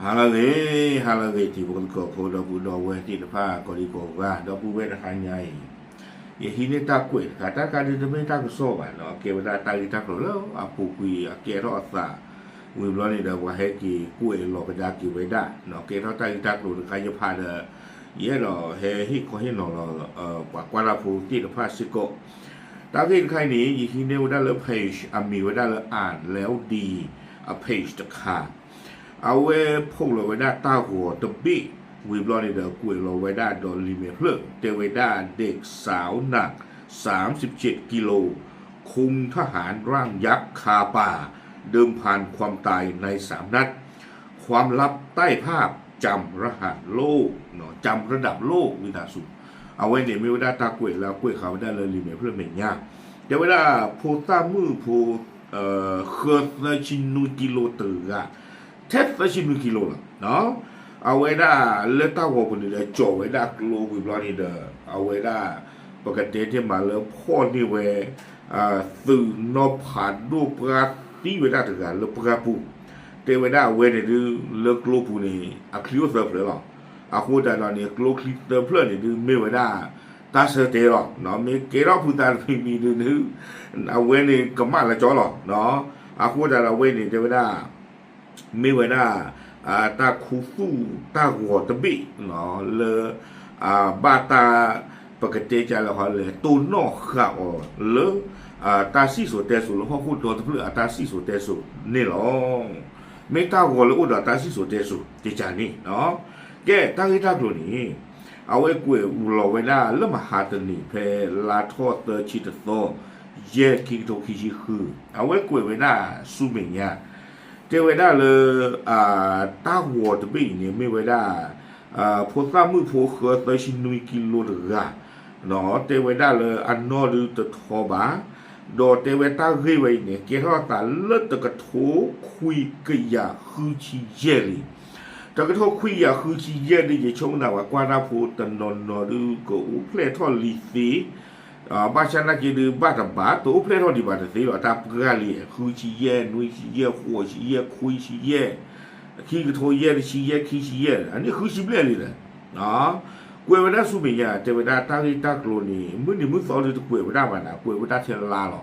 ဟါလၢအဂ့ၤ, ဟါလၢအဂ့ၤ တံၤဖိသကိးဖိ ဒီပုၢ်ဒီဝဲၢ်သ့ၣ်တဖၣ် ကိးဒံကိးဂၤ ဒီပုၢ်ဝဲၢ်တဟါညါအံၤ, ယဟံးန့ၢ်တၢ်ကွဲးတခါ တၢ်တခါဒုးတမ့ၢ်တၢ်ကစီၣ်ဘၣ်နီၤ, ကဲဝဲဒၣ်တၢ်ဂ့ၢ်တၢ်ကျိၤလၢအပူၤကွံာ် အကဲထီၣ်အသး, ဝံၤဘျီန့ၣ်ဒီး ပှၤဟဲက့ၤကွဲးလီၤကဒါက့ၤဝဲဒၣ်နီၤ, ကဲထီၣ်တၢ်ဂ့ၢ်တၢ်ကျိၤတခါယဖးဒီး ယအဲၣ်ဒိးဟဲဟ့ၣ်ခီဟ့ၣ်နီၤလီၤ ပှၤကွၢ်တၢ်ဖိသ့ၣ်တဖၣ်စ့ၢ်ကီး, တၢ်ဂ့ၢ်တခါအံၤန့ၣ် ယဟံးန့ၢ်ဝဲဒၣ်လၢ page အမံၤဝဲဒၣ်လၢ အၣ်လဲဝ်ဒံ အ page တခါ, အဝဲဖီၣ်လီၤဝဲဒၣ်တၢ်ဂီၤတဘ့ၣ်, ဝံၤဘျီန့ၣ်ဒီး ကွဲးလီၤဝဲဒၣ်ဒီးလံာ်မဲာ်ဖျၢၣ် တဲဝဲဒၣ် เด็กสาวหนักสามสิบเจ็ดกิโล คุมทหารร่างยักษ์คาป่า เดิมพันความตายในสามนัด ความลับใต้ภาพจำรหัสโลก จำระดับโลก ဝံသးစူၤ, အဝဲန့ၣ်မ့ၢ်ဝဲဒၣ်တၢ်ကွဲးလၢအကွဲးဃာ်ဝဲဒၣ်လၢလံာ်မဲာ်ဖျၢၣ်မဲာ်ညါ, တဲဝဲဒၣ်ဖိသၣ်မုၣ်ဖိ ဃၢသၢဆံနွံကံလိတဂၤ, ထဲသၢဆံနွံကံလိလီၤ, အဝဲဒၣ်လၢတၢ်ဂီၤပူၤန့ၣ်ဒီး ကၠီာ်ဝဲဒၣ်ကျိဝံၤဘျီန့ၣ်ဒီး အဝဲဒၣ် ပကတဲတ့ၢ်မးလၢဖီၣ်န့ၢ်ဝဲ သုးနီၢ်ဖးဒိၣ်ပှၢ်သံဝဲဒၣ်တဂၤလၢပှၢ်ပူၤ, တဲဝဲဒၣ်အဝဲန့ၣ်ဒုး လၢကျိပူၤန့ၣ် အချံအိၣ်သၢဖျၢၣ်လီၤ, အဃိသတးဒီးန့ၣ် ကျိချံသၢဖျၢၣ်န့ၣ်ဒုး မ့ၢ်ဝဲဒၣ် တၢ်ဆၢတဲာ်လီၤ, မ့ၢ်ကဲထီၣ်ဖုသးတမံၤမံၤဒုး အဝဲန့ၣ်ကမၣ်လၢကၠီလီၤ, အဃိသတးဒီးအဝဲန့ၣ် တဲဝဲဒၣ် မ့ၢ်ဝဲဒၣ် တၢ်ခူသူၣ်တၢ်ဂီၤတဘ့ၣ် လၢ ဘၣ်တၢ် ပကတဲကလဲၣ်ဃီလဲၣ် တိၢ်နီၣ်ဃာ်အီၤလၢ တၢ်စံၣ်စိၤတဲစိၤလၢဟီၣ်ခိၣ်ဒီတဖျၢၣ်အတၢ်စံၣ်စိၤတဲစိၤန့ၣ်လီၤ. မ့ၢ်တၢ်ဂီၤလၢအိၣ်ဒီးတၢ်စံၣ်စိၤတဲစိၤကကန့ၣ်, ကဲတၢ်ဂ့ၢ်တၢ်ကျိၤန့ၣ် အဝဲကွဲးလီၤဝဲဒၣ်လၢမဟါတနံၤ ဖဲလါထီၣ်သၢဆံတသီ ယဲၢ်ခံကထိခံဆံဃု, အဝဲကွဲးဝဲဒၣ်ဆူမဲာ်ညါ တဲဝဲဒၣ်လၢ တၢ်ဂီၤတဘ့ၣ်အံၤန့ၣ် မ့ၢ်ဝဲဒၣ် ဖိသၣ်မုၣ်ဖိဃၢသၢဆံနွံကံလိတဂၤ တဲဝဲဒၣ်လၢအနီၢ်ဒုးတထီဘၣ်, ဒီးတဲဝဲတၢ်ဂ့ၢ်ဝဲအံၤန့ၣ် ကဲထီၣ်အသးလၢတကထိခွံကယၤဃုဆံယဲၢ်လံ. တကထိခွံကယၤဃုဆံယဲၢ်ဒုး ယဆိကမိၣ်သးပှၤကွၢ်တၢ်ဖိတနီၤနီၤဒုး ကအိၣ်ဖျဲၣ်ထီၣ်လံသ့ ဘၣ်ဆၣ်သနာ်က့ဒုး ဘၣ်တဘၣ် တအိၣ်ဖျဲၣ်ထီၣ်ဒံးဘၣ်တသ့လီၤ. တၢ်ပှၢ်လံ ဃုဆံယဲၢ်, နွံဆံယဲၢ်, ဃိးဆံယဲၢ်, ခွံဆံယဲၢ်, ခံကထိယဲၢ်, တဆံယဲၢ်, ခံဆံယဲၢ်, အန့ၣ်ဃုဆံဘျဲၣ်လံဒီး ကွဲးဝဲဒၣ်ဆူမဲာ်ညါ တဲဝဲဒၣ်တၢ်ဂ့ၢ်တၢ်ကျိၤန့ၣ် မုၢ်နံၤမုၢ်သီဒုးတကွဲးဝဲဒၣ်ဘၣ်နၤ ကွဲးဝဲဒၣ်ထဲလါလီ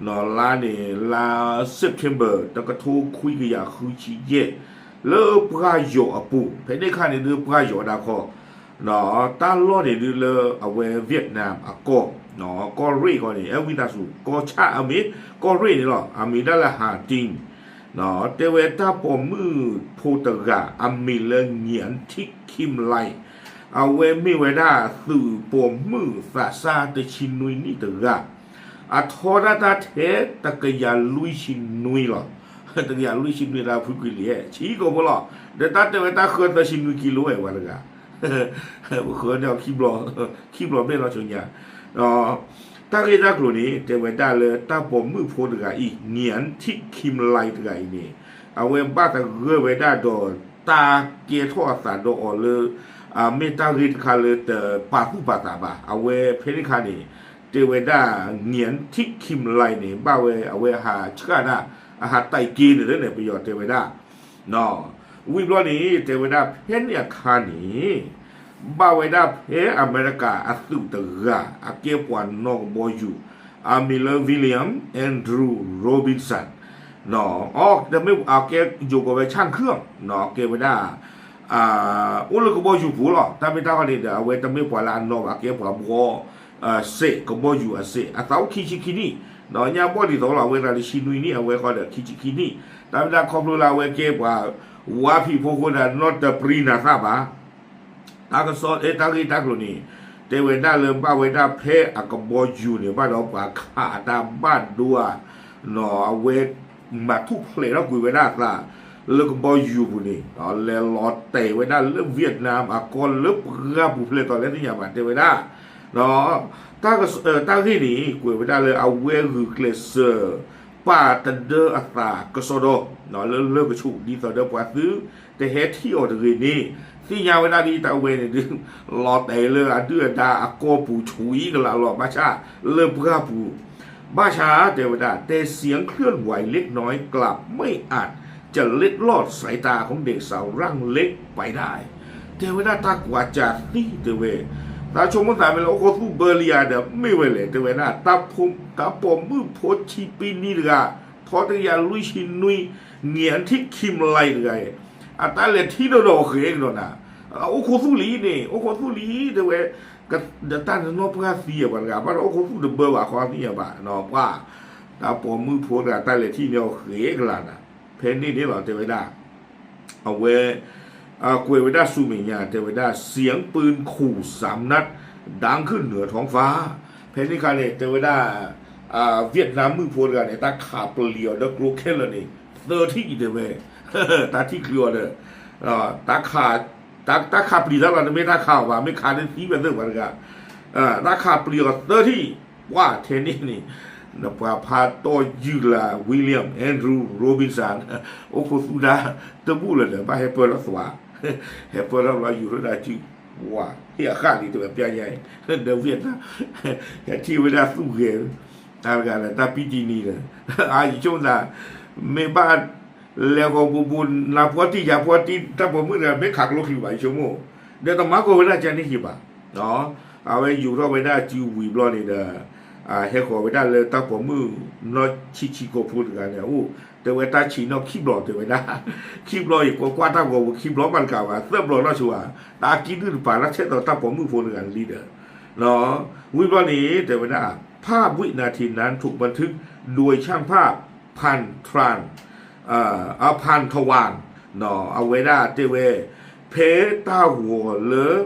ၤ. လါန့ၣ် လါ September တကထိခွံကယၤဃုဆံယဲၢ် လၢပှၢ်ယီၤအပူၤ ဖဲန့ၣ်ခါန့ၣ်ဒုးပှၢ်ယီၤဒၣ်ခီ တၢ်လီၢ်န့ၣ်ဒုးလၢအဝဲ Vietnam အကီၢ် ကီၢ်ရ့ၣ်ဃီန့ၣ် အဲၣ်ဝံသးစူၤ ကီၢ်ဆၣ်အမ့ၢ် ကီၢ်ရ့ၣ်န့ၣ်လီၤ. အမံၤဒၣ်လၢ Hà Tĩnh တဲဝဲတၢ်ပိာ်မုၣ်ဖိတဂၤ အမံၤလၢ Nguyen Thi Kim Lai အဝဲမ့ၢ်ဝဲဒၣ်သုးပိာ်မုၣ်သးစၢ်တဆံနွံနံၣ်တဂၤ အထီဒၣ်တၢ်ထဲတကယၤလွံၢ်ဆံနွံလီၤ. တကယၤလွံၢ်ဆံနွံတၢ်ဖုကွံာ်လံ ဆံးကိာ်ဖိလီၤ. ဒီးတၢ်တဲဝဲတၢ်ဃၢသၢဆံနွံကံလိဝဲပှၤတဂၤ ပဃၢန့ၢ်အီၤ ခံဘျီဘျဲၣ်လီၤဆူညါ တၢ်ဂ့ၢ်တၢ်ကျိၤန့ၣ် တဲဝဲဒၣ်လၢတၢ်ပိာ်မုၣ်ဖိတဂၤအံၤ Nguyen Thi Kim Lai တဂၤအံၤန့ၣ် အဝဲဘၣ်သဂၢၢ်ဝဲဒၣ်ဒီးတၢ်ကဲထီၣ်အသးဒီးအီၤလၢ မ့ၢ်တၢ်ဂ့ၢ်တခါလၢတပာ်သူၣ်ပာ်သးဘၣ်. အဝဲဖဲန့ၣ်ခါန့ၣ် တဲဝဲဒၣ် Nguyen Thi Kim Lai န့ၣ် ဘၣ်ဝဲအဝဲဟးဆှၣ်ဒၣ် အဟးတၢ်က့ၤန့ၣ်လၢန့ၣ် ပယီၤတဲဝဲဒၣ် ဝံၤဘျီန့ၣ် တဲဝဲဒၣ်ဖဲန့ၣ်အခါန့ၣ် ဘၣ်ဝဲဒၣ်ဖဲအမဲရကၤအသုးတဂၤ အကဲပှၤနီၣ်ကဘီယူၤ အမံၤလၢ William Andrew Robinson အကဲယိၤကီးဝဲ ဆၣ်ခုၣ် ကဲဝဲဒၣ် အိၣ်လၢကဘီယူၤပူၤလီၤ. တၢ်မ့ၢ်တၢ်ဂီၤန့ၣ်ဒီး အဝဲတမ့ၢ်ပှၤလၢအနီၣ်ဘၣ် အကဲပှၤဘှီ စဲး ကဘီယူၤအစဲး အသးအိၣ်ခံဆံခံနံၣ် ညါဘီၣ်ဒ်သိးလီၤ အဝဲသးတဆံနွံနံၣ် အဝဲဃီဒီးခံဆံခံနံၣ် တၢ်မ့ၢ်တၢ်ခီဖျိလၢအဝဲကဲပှၤ ဝါဖံးဖိဃိဒီး နီၢ်တပျံၤနၤသၣ်ဘၣ် တၢ်ကစီၣ် တၢ်ဂ့ၢ်တၢ်ကျိၤန့ၣ် တဲဝဲဒၣ်လၢဘၣ်ဝဲဒၣ်ဖဲအကဘီယူၤန့ၣ် ဘၣ်ဒီးပှၤခးအတၢ်ဘၣ်ဒိဧါ အဝဲ မၤထူၣ်ဖျဲးထီၣ်ကွံာ်ဝဲဒၣ်အသး လၢကဘီယူၤပူၤန့ၣ် လဲၤလီၤတဲာ်ဝဲဒၣ်လၢ Vietnam အကီၢ်လၢပှၢ်ပူၤဖျဲးတီၤလဲၣ်သ့ၣ်ညါဘၣ် တဲဝဲဒၣ် တၢ်ဂ့ၢ်န့ၣ် ကွဲးဝဲဒၣ်လၢအဝဲဂုာ်ကျဲးစၢး ပာ်တဒၢအသးကစီဒီ လၢလၢကဆူး ဒ်သိးဒီးပှၤသုတဟဲထံၣ်အီၤတဂ့ၤန့ၣ် သ့ၣ်ညါဝဲဒၣ်ဒ်တၢ်ဝဲန့ၣ်ဒုး လီၤတဲာ်လၢအဒုၣ်အဒါအကီၢ်ပူၤဆူၣ်အံၤကလးလီၤ ဘၣ်ဆၣ်လၢပှၢ်ပူၤ ဘၣ်ဆၣ်တဲဝဲဒၣ် แต่เสียงเคลื่อนไหวเล็กน้อยกลับไม่อาจ จะเล็ดลอดสายตาของเด็กสาวร่างเล็กไปได้ တဲဝဲဒၣ်တၢ်ကွၢ်စၢ်သံတဲဝဲ, သးဆိကမိၣ်သးမ့ၢ်လၢအိၣ်ခိၣ်သူၣ်ဘၢလံဧါဒီး မ့ၢ်ဝဲလဲၣ် တဲဝဲဒၣ် တၢ်ပိာ်မုၣ်ဖိဆံးပံနံတဂၤ ထီတကယၤလွံၢ်ဆံနွံ ငဲၤအထံၣ်ခံမလံတဂၤအံၤ အတၢ်လဲၤထံၣ်ဒီးဒီးအီၤဃဲကဒီးနၤ, အိၣ်ခိၣ်သူၣ်လံန့ၣ် အိၣ်ခိၣ်သူၣ်လံတဲဝဲ, ဒီးတၢ်နနီၢ်ပှၢ်သံအပှၤတဂၤ ဘၣ်ဒီးအိၣ်ခိၣ်သူၣ်တဘၢဘၣ်ခီသံအဘၣ် ပှၤ တၢ်ပိာ်မုၣ်ဖိတဂၤတၢ်လဲၤထံၣ်န့ၢ်အီၤဃဲကလၤနၤ, ဖဲန့ၣ်န့ၣ်လီၤတဲဝဲဒၣ် အဝဲ ကွဲးဝဲဒၣ်ဆူမဲာ်ညါ တဲဝဲဒၣ် เสียงปืนขู่สามนัดดังขึ้นเหนือท้องฟ้า ဖဲန့ၣ်အခါန့ၣ် တဲဝဲဒၣ် Vietnam မုၣ်ဖိတဂၤန့ၣ် တၢ်ခးပျံၤအီၤဒီးကျိခဲလၢာ်န့ၣ် သၢထံၣ်တဲဝဲ, တၢ်ထံၣ်ချုးအီၤဒီး တၢ်ခး တၢ်ခးပျံၤတၢ်လီၤ တမ့ၢ်တၢ်ခးအီၤဘၣ် မ့ၢ်ခးဒ်သံဝဲသ့ၣ်ပှၤတဂၤ, တၢ်ခးပျံၤအီၤသၢထံၣ် ပှၢ်ထဲန့ၣ်န့ၣ် နပှၤဖးတီၢ်ယုၢ်လၢ William Andrew Robinson အိၣ်ခိၣ်သူၣ်တၢ်တဘူၣ်လၢၤဒီး ဘၣ်ဟဲပၢၢ်ထီၣ်သွး, ဟဲပၢၢ်ထီၣ်ဘျီယူၤထီၣ်တၢ်စု, ဝၤ ဟ့ၣ်အဃၣ်လံတဲဝဲပျၢ်ညါအံၤ ဒီး Vietnam ဟဲထံၣ်ဝဲဒၣ်သူၣ်ဂဲၤ တၢ်တဂၤလၢတၢ်ပံတံနံၤဒီး အါယဆိကမိၣ်သး မ့ၢ်ဘၣ် လဲၤဃီၤဘူးဘူး နၤပှီၢ်တံၢ်ယၤပှီၢ်တံၢ် တၢ်ပိာ်မုၣ်တဂၤ မ့ၢ်ခးကျိချုးဘၣ် ယဆိကမိၣ်, ဒီးတမၤကီၢ်ဝဲဒၣ်ကန့ၣ်ယံၤဘၣ်, အဝဲယူၤထီၣ်ဝဲဒၣ်စုဝံၤဘျီန့ၣ်ဒီး ဟဲဃီၤဝဲဒၣ်လၢတၢ်ပိာ်မုၣ်နီၢ်ဆံးဆံးကိာ်ဖိတဂၤန့ၣ် အိၣ် တဲဝဲတၢ်ဆံးနီၣ်ခံဘျီတဲဝဲဒၣ်, ခံဘျီအံၤ ကွၢ်ကွၢ်တၢ်ဂီၤပူၤခံဘျီမးတကးဘၣ် သၢဘျီနီၣ်ဆိဧါ, တၢ်ကံၣ်ဒုၣ်တပၤ တၢ်ဆဲးသီးတၢ်ပိာ်မုၣ်ဖိတဂၤလံဒီး ဝံၤဘျီန့ၣ် တဲဝဲဒၣ် ภาพวินาทีนั้นถูกบันทึกโดยช่างภาพ พันทราน เอ่อ อ่า พันทวาร เนาะ အဝဲဒၣ်တဲဝဲ ဖဲတၢ်ဂီၤလၢ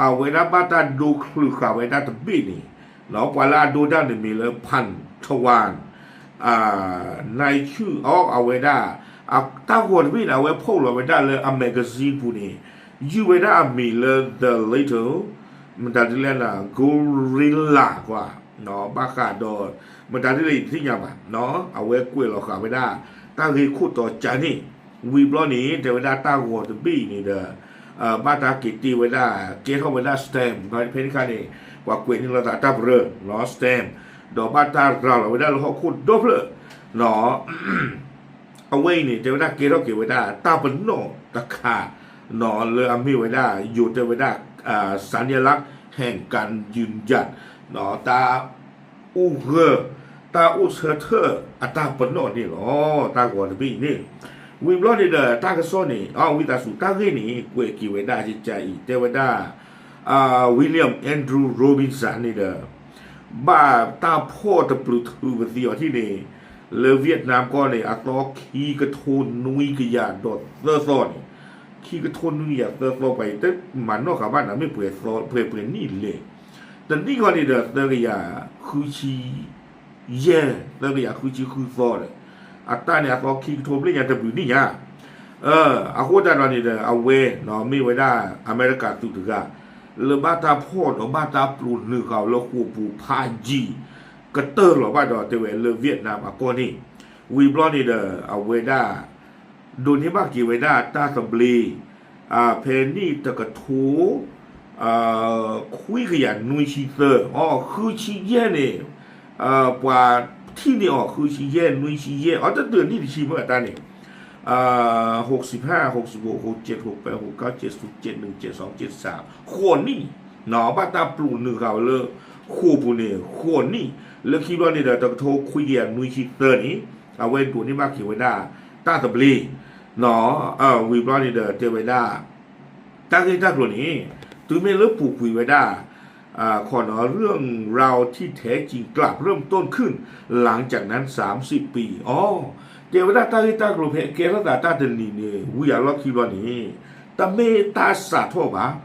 အဝဲဒၣ်ဘၣ်တၢ်ဒိချုးဃာ်ဝဲဒၣ်တဘ့ၣ်န့ၣ် เนาะ ပှၤလၢအဒိတၢ်န့ၣ်မ့ၢ်လၢ พันทวาร อ่า นายชื่อ အီ အဝဲဒၣ် အတၢ်ဂီၤတဘ့ၣ်န့ၣ် အဝဲဖီၣ်လီၤဝဲဒၣ်လၢအ magazine ပူၤန့ၣ် ယုၢ်ဝဲဒၣ်အမံၤလၢ The Little မတၤဒ်လဲၣ်န့ၣ် Gorilla ကွၢ် ဘၣ်ဃးဒီး မတၤဒ်လဲၣ်ယတသ့ၣ်ညါဘၣ် အဝဲကွဲးလီၤဃာ်ဝဲဒၣ် တၢ်ဂ့ၢ်ခိၣ်တီကၢန့ၣ် ဝံၤဘျီန့ၣ် တဲဝဲဒၣ်တၢ်ဂီၤတဘ့ၣ်အံၤန့ၣ်ဒီး ဘၣ်တၢ်က့ၤတ့ဝဲဒၣ် ကဲထီၣ်ဝဲဒၣ် stamp ဖဲန့ၣ်အခါန့ၣ် ပှၤကွဲးန့ၢ်လိာ်သးတၢ်ပရၢ stamp ဒီးဘၣ်တၢ်ရၤလီၤဝဲဒၣ်လၢဟီၣ်ခိၣ်ဒီဖျၢၣ် အဝဲအံၤန့ၣ် တဲဝဲဒၣ်ကဲထီၣ်က့ၤဝဲဒၣ် တၢ်ပနီၣ်တခါ လၢအမ့ၢ်ဝဲဒၣ် ယိၤတဲဝဲဒၣ် สัญลักษณ์แห่งการยืนหยัด တၢ် အိၣ်ဂၢၢ် တၢ်အိၣ်ဆၢထၢၣ်အတၢ်ပနီၣ်န့ၣ်လီၤ. တၢ်ဂီၤတဘ့ၣ်အံၤန့ၣ် ဝံၤဘျီန့ၣ်ဒီး တၢ်ကစီၣ်န့ၣ် အဝံသးစူၤ တၢ်ဂ့ၢ်န့ၣ် ကွဲးက့ၤဝဲဒၣ်ကကအံၤ တဲဝဲဒၣ် William Andrew Robinson န့ၣ်ဒီး ဘၣ်တၢ်ဖီၣ်တပျုးထုးပသံအီၤထံၣ်န့ၣ် လၢ Vietnam ကီၢ်န့ၣ် အသီခံကထိနွံကယၤဒီးသၢသီန့ၣ် ခံကထိနွံကယၤသၢသီပှၤအံၤ တမၤနီၣ်ဃာ်ဘၣ်နၤမ့ၢ်ပှဲၤသီ ပှဲၤပှဲၤနံၣ်လဲၣ် တနံၣ်ဃီန့ၣ်ဒီး သၢကယၤဃုဆံယဲၢ် သၢကယၤဃုဆံဃုသီဒီး အတၢ်န့ၣ်အသီခံကထိဘျ့ၣ်ညါတဘျုးနံၣ်ညါ အဃိသတးဒီးန့ၣ်ဒီး အဝဲ မ့ၢ်ဝဲဒၣ်အမဲရကၤသုးတဂၤ လၢဘၣ်တၢ်ဖီၣ်ဒီးဘၣ်တၢ်ပျိးနုာ်ဃာ်အီၤလၢဃိာ်ပူၤဖးယံၤ ကတၢၢ်လီၤဘၣ်ဒီးတဲဝဲလၢ Vietnam အကီၢ်န့ၣ် ဝံၤဘျီန့ၣ်ဒီး အဝဲဒၣ် ဒိးန့ၢ်ဘၣ်က့ၤဝဲဒၣ်တၢ်သဘျ့ ဖဲနံၣ်တကထိ ခွံကယၤနွံဆံသၢ အဃုဆံယဲၢ်န့ၣ် ပှၤထံၣ်န့ၢ်အီၤ ဃုဆံယဲၢ် နွံဆံယဲၢ် အတတုၤနံၣ်တဆံမ့ၢ်အတၢ်န့ၣ် หกสิบห้า หกสิบหก หกเจ็ด หกแปด หกเก้า เจ็ดศูนย์ เจ็ดหนึ่ง เจ็ดสอง เจ็ดสาม ဃိးနံၣ် ဘၣ်တၢ်ပျိးနုာ်ဃာ်ဝဲလၢ ဃိာ်ပူၤန့ၣ် ဃိးနံၣ် လၢခံဘျီန့ၣ်ဒီး တကထိခွံကယၤနွံဆံသၢန့ၣ် အဝဲဒိးန့ၢ်ဘၣ်က့ၤဝဲဒၣ် တၢ်သဘျ့ ဝံၤဘျီန့ၣ်ဒီးတဲဝဲဒၣ် တၢ်ဂ့ၢ်တၢ်ကျိၤန့ၣ် တုၤမ့ၢ်လၢပူၤကွံာ်ဝဲဒၣ် เรื่องราวที่แท้จริงกลับเริ่มต้นขึ้นหลังจากนั้นสามสิบปี အီ တဲဝဲဒၣ်တၢ်ဂ့ၢ်တၢ်ကျိၤဖဲကဲထီၣ်သးတၢ်တနံၤန့ၣ် ဝံၤအလီၢ်ခံဘျီန့ၣ် တမ့ၢ်တၢ်စးထီၣ်ဘၣ်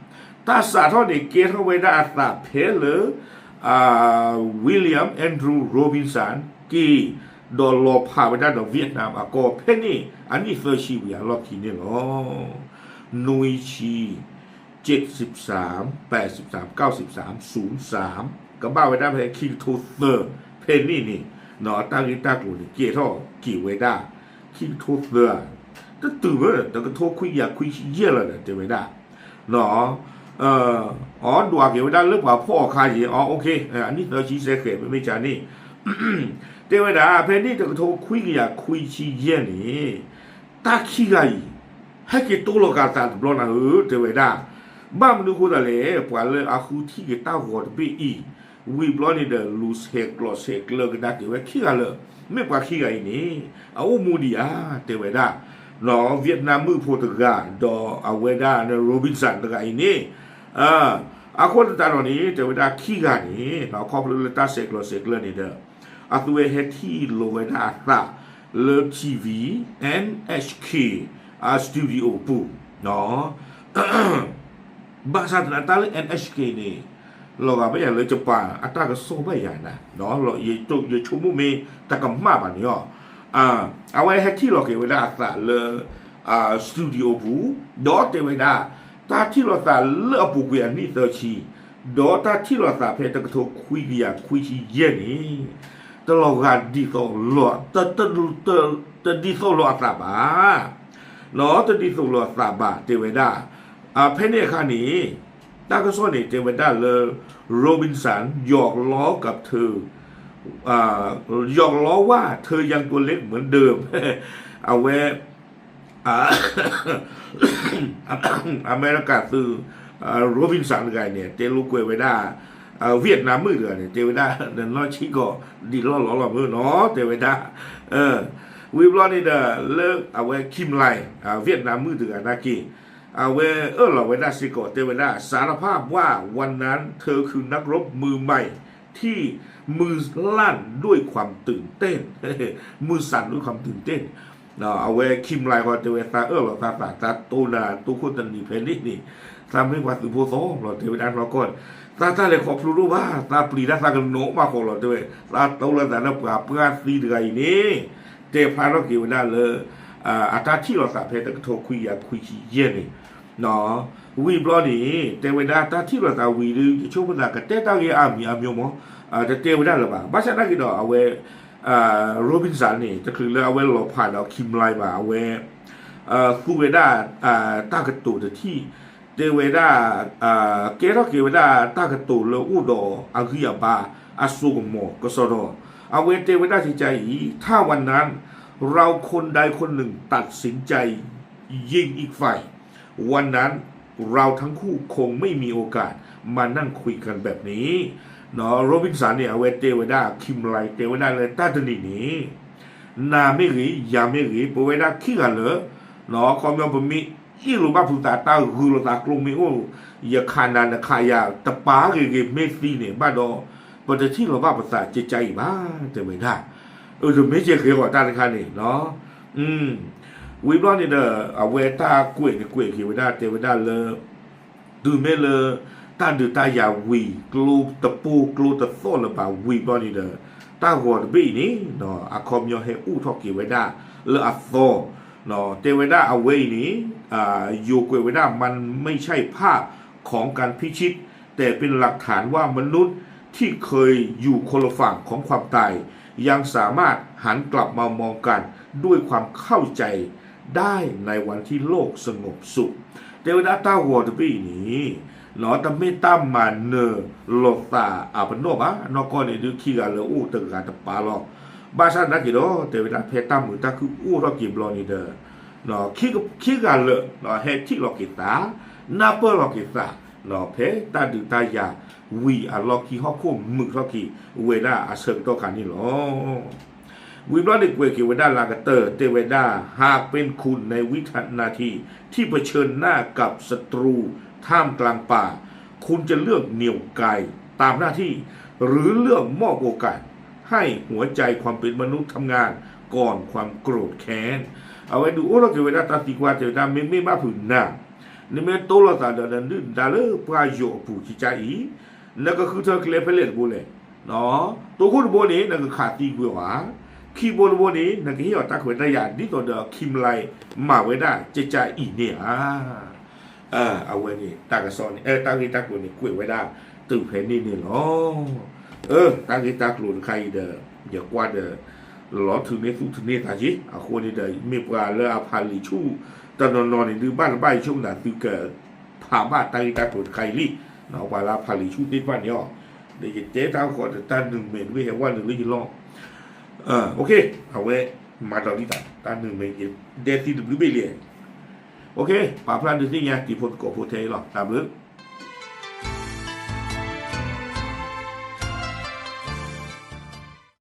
တၢ်စးထီၣ်န့ၣ် ကဲထီၣ်ဝဲဒၣ်အသးဖဲလၢ William Andrew Robinson က့ၤ ဒီးလီၤဖးဝဲဒၣ်ဒီး Vietnam အကီၢ် ဖဲန့ၣ်အနံၣ်သၢဆံဝံၤအလီၢ်ခံန့ၣ်လီၤ. နွံဆံ เจ็ดสิบสาม แปดสิบสาม เก้าสิบสาม ศูนย์สาม ကဘၣ်ဝဲဒၣ်ဖဲခံကထိသၢ ဖဲန့ၣ်န့ၣ် တၢ်ဂ့ၢ်တၢ်ကျိၤန့ၣ် ကဲထီၣ်က့ၤဝဲဒၣ် ခံကထိသၢ တတုၤဝဲ တကထိခွံကယၤခွံဆံယဲၢ်လီၤဒီးတဲဝဲဒၣ် အီ ဒွးက့ၤဝဲဒၣ်လၢပှၤဖီၣ်အခါယံၤ အီ အနံၣ်သၢဆံစဲဃဲၤ မ့မ့ၢ်ကန့ၣ် တဲဝဲဒၣ် ဖဲနံၣ်တကထိခွံကယၤခွံဆံယဲၢ်န့ၣ် တၢ်ခံဂၤအံၤ ဟဲက့ၤတိလီၤက့ၤအသးတဘျီနၤဧၢ တဲဝဲဒၣ်. ဘၣ်မနုၤအဃိသတးလဲၣ် ပှၤလၢအဃုထံၣ်က့ၤတၢ်ဂီၤတဘ့ၣ်အံၤ ဝံၤဘျီန့ၣ်ဒီး လူၤဆဲးကျိးဆဲးကျၢကဒါက့ၤဝဲခံဂၤလၢာ်, မ့ၢ်ပှၤခံဂၤအံၤန့ၣ် အအိၣ်မူဒံးဧါ တဲဝဲဒၣ်. နီၢ် Vietnam မုၣ်ဖိတဂၤ ဒီးအဝဲဒၣ် Robinson တဂၤအံၤန့ၣ် အဃိသတးဒီးန့ၣ် တဲဝဲဒၣ်ခံဂၤန့ၣ် ခီဖျိလၢတၢ်ဆဲးကျိးဆဲးကျၢန့ၣ်ဒီး အသုဝဲဟဲထံၣ်လိာ်ဝဲဒၣ်အသးလၢ ထံၣ်ဝံၤ NHK studio ပူၤ ဘၣ်ဆၣ်သနာ်က့တၢ်လၢ NHK န့ၣ် လီၤဂာ်ဘၣ်ယၤလၢ Japan အတၢ်ကစီၣ်ဘၣ်ယၤနၤ, ယဆိကမိၣ်မ့ၢ်တကမၣ်ဘၣ်န့ၣ်လီၤ. အဝဲဟဲထံၣ်လီၤက့ၤဝဲဒၣ်အသးလၢ studio ပူၤ, ဒီးတဲဝဲဒၣ် တၢ်ထံၣ်လိာ်သးလၢအပူၤကွံာ်အနံၣ်သၢဆံ, ဒီးတၢ်ထံၣ်လိာ်သးဖဲတကထိခွံကယၤခွံဆံယဲၢ်န့ၣ် တလီၤဂာ်ဒ်သိးလီၤ, တဒ်သိးလိာ်အသးဘၣ် နီၢ် တဒ်သိးလိာ်အသးဘၣ် တဲဝဲဒၣ်. ဖဲန့ၣ်အခါန့ၣ် တၢ်ကစီၣ်န့ၣ် တဲဝဲဒၣ်လၢ Robinson ယိးလီကပ်ထၢ ယိးလီဝၢ်ထၢ ยังตัวเล็กเหมือนเดิม အဝဲ အမဲရကၤသုး Robinson တဂၤန့ၣ် တဲလိာ်ကွဲးဝဲဒၣ် Vietnam မုၣ်တဂၤန့ၣ် တဲဝဲဒၣ် နနီၢ်ဆံးကီးဒံးလီၢ်လီၢ်လီၤမုၢ်နီၢ် တဲဝဲဒၣ်. ဝံၤဘျီန့ၣ်ဒီး လၢအဝဲ Kim Lai Vietnam မုၣ်တဂၤနာ်က့ အဝဲအၢၣ်လီၤဝဲဒၣ်စ့ၢ်ကီး တဲဝဲဒၣ် สารภาพว่าวันนั้นเธอคือนักรบมือใหม่ที่ มือสั่นด้วยความตื่นเต้น มือสั่นด้วยความตื่นเต้น အဝဲ Kim Lai ဃီတဲဝဲ သးအၢၣ်လီၤသးသး သးတိၢ်နၤတိၢ်ခိၣ်တနံၤဖဲန့ၣ်န့ၣ် သးမ့ၢ်ပှၤသုးဖိသီလီၤ တဲဝဲဒၣ်နီၢ်ကီၢ်န့ၣ် သးတၢ်လဲၤခီဖျိတအိၣ်ဘၣ် သးပျံၤတၢ်သးကနိးမးဃီလီၤ တဲဝဲ သးတိၢ်လၢသးလၢပှၤပှၢ်သံတဂၤအံၤန့ၣ် တဲဖျါထီၣ်က့ၤဝဲဒၣ်လၢ အတၢ်ထံၣ်လိာ်သးဖဲတကထိခွံကယၤခွံဆံယဲၢ်န့ၣ် ဝံၤဘျီန့ၣ် တဲဝဲဒၣ်တၢ်ထံၣ်လိာ်သးဝံၤဒီး ယဆိကမိၣ်သးကတဲတၢ်ဂ့ၢ်အါမံၤအါမံၤမး တတဲဝဲဒၣ်လၢၤဘၣ် ဘၣ်ဆၣ်နာ်က့ဒီးအဝဲ Robinson န့ၣ် တချုးလၢအဝဲလီၤဖးဒီး Kim Lai ဘၣ် အဝဲ သူဝဲဒၣ် တၢ်ကတိၤတထံၣ် တဲဝဲဒၣ် ကဲထီၣ်က့ၤဝဲဒၣ်တၢ်ကတိၤလၢအိၣ်ဒီးအဂံၢ်အဘါ အစိကမီၤကစီဒီ အဝဲတဲဝဲဒၣ်ကကါအံၤ ถ้าวันนั้นเราคนใดคนหนึ่งตัดสินใจ ยิงอีกฝ่าย วันนั้นเราทั้งคู่คงไม่มีโอกาสมานั่งคุยกันแบบนี้ Robinson န့ၣ် အဝဲတဲဝဲဒၣ် Kim Lai တဲဝဲဒၣ်လၢတၢ်တနံၤန့ၣ် နၤမ့ၢ်ဂ့ၤ ယၤမ့ၢ်ဂ့ၤ ပဝဲဒၣ်ခံဂၤလၢာ် ခီပညီပမ့ၢ်အ့ၣ်လိာ်ဘၣ်ဖုးသး တၢ်ဂုာ်လိာ်သးကျိမ့ၢ်အိၣ် ယခးနၤနခးယၤ တပာ်ဂ့ၤဂ့ၤမ့ၢ်သံန့ၣ် ဘၣ်ဒီး ပတထံၣ်လီၤဘၣ်ပသးကကါအံၤဘၣ် တဲဝဲဒၣ်. အၢ တမ့ၢ်ကဲဃဲၤဃီၤတၢ်တခါန့ၣ် ဝံၤဘျီန့ၣ်ဒီး အဝဲတၢ်ကွဲးန့ၣ်ကွဲးက့ၤဝဲဒၣ် တဲဝဲဒၣ်လၢ တုၤမ့ၢ်လၢ တၢ်ဒုးတၢ်ယၤဝံၤ ကျိတပိၢ်ကျိတသီၣ်လၢၤဘၣ်ဝံၤဘျီန့ၣ်ဒီး တၢ်ဂီၤတဘ့ၣ်အံၤန့ၣ် အခီပညီဟဲအိၣ်ထီၣ်က့ၤဝဲဒၣ်လၢအသီ တဲဝဲဒၣ်အဝဲအံၤန့ၣ် ယိၤကွဲးဝဲဒၣ် มันไม่ใช่ภาพของการพิชิต แต่เป็นหลักฐานว่ามนุษย์ที่เคยอยู่คนละฝั่งของความตายยังสามารถหันกลับมามองกันด้วยความเข้าใจ ได้ในวันที่โลกสงบสุข တဲဝဲဒၣ်တၢ်ဂီၤတဘ့ၣ်အံၤန့ၣ် တမ့ၢ်တၢ်မၤနၢၤလိာ်သးအပနီၣ်ဘၣ် နီၢ်ကီၢ်န့ၣ်ဒုး ခံဂၤလၢာ်အိၣ်တဂၤတပၤလီၤ. ဘၣ်ဆၣ်သနာ်က့ဒီး တဲဝဲဒၣ်ဖဲတၢ်မုာ်တၢ်ခုၣ်အိၣ်ထီၣ်က့ၤဘျီန့ၣ်ဒီး ခံဂၤလၢာ် ဟဲထံၣ်လီၤက့ၤသး နၢ်ပၢၢ်လီၤက့ၤသး ဖဲတၢ်ဒုးတၢ်ယၤဝံၤအလီၢ်ခံ ဟီၣ်ခိၣ်မုာ်ထီၣ်က့ၤဝဲဒၣ်အဆၢကတီၢ်ခါန့ၣ်လီၤ. ဝံၤဘျီန့ၣ်ကွဲးက့ၤဝဲဒၣ်လၢအကတၢၢ် တဲဝဲဒၣ် หากเป็นคุณในวินาทีที่เผชิญหน้ากับศัตรูท่ามกลางป่า คุณจะเลือกเหนี่ยวไกตามหน้าที่ หรือเลือกมอบโอกาสให้หัวใจความเป็นมนุษย์ทำงานก่อนความโกรธแค้น အဝဲဒုးအိၣ်ထီၣ်က့ၤဝဲဒၣ်တၢ်သံကွၢ်တဲဝဲဒၣ် မ့မ့ၢ်ဘၣ်ဖုးနၤ နမ့ၢ်တိၢ်လိာ်သးဒီး နဒုၣ်နဒါလၢပှၢ်ယိာ်အပူၤကကါအံၤ နကဃုထၢကျဲဖဲလဲၣ်တဘိလဲၣ်. တိခိၣ်တဘိန့ၣ် နကခးသံကွံာ်အီၤဧါ, ခံဘိတဘိန့ၣ် နကဟ့ၣ်အီၤတၢ်ခွဲးတၢ်ယာ် ဒ်သိးဒီး Kim Lai မၤဝဲဒၣ်ကကါအံၤန့ၣ်ဧါ. အဝဲန့ၣ် တၢ်ကစီၣ်န့ၣ် တၢ်ဂ့ၢ်တၢ်ကျိၤန့ၣ် ကွဲးဝဲဒၣ်တုၤဖဲန့ၣ်န့ၣ်လီၤ. တၢ်ဂ့ၢ်တၢ်ကျိၤတခါအံၤဒီး ယကွၢ်ဒီး လီၤထုးန့ၢ်သူၣ်ထုးန့ၢ်သးက့ အဃိန့ၣ်ဒီး မ့ၢ်ပှၤလၢအဖးလံာ်ဆူၣ်တနီၤနီၤန့ၣ် ဒုးဘၣ်တဘၣ်ယဆိကမိၣ်သး သုကဖးဘၣ်တၢ်ဂ့ၢ်တၢ်ကျိၤတခါအံၤလံ. ပှၤလၢအဖးလံာ်ဆူၣ်သ့ၣ်တဖၣ်န့ၣ်အီၤ ဒီးယတဲတၢ်ဃီဒီးတၢ်နုာ်မဲာ်တဘ့ၣ်ဟဲဝဲနုာ်လၢယလီၢ်. အဝဲ မၤဒီးဒ်တၢ် တၢ်နုာ်မ့ၢ်ယဒဲသံတဘျုးဘ့ၣ်လံ. ပာ်ဖျါဒုးသ့ၣ်ညါတံၤဖိသကိးဖိထဲအံၤလီၤ. တၢ်ဘျုး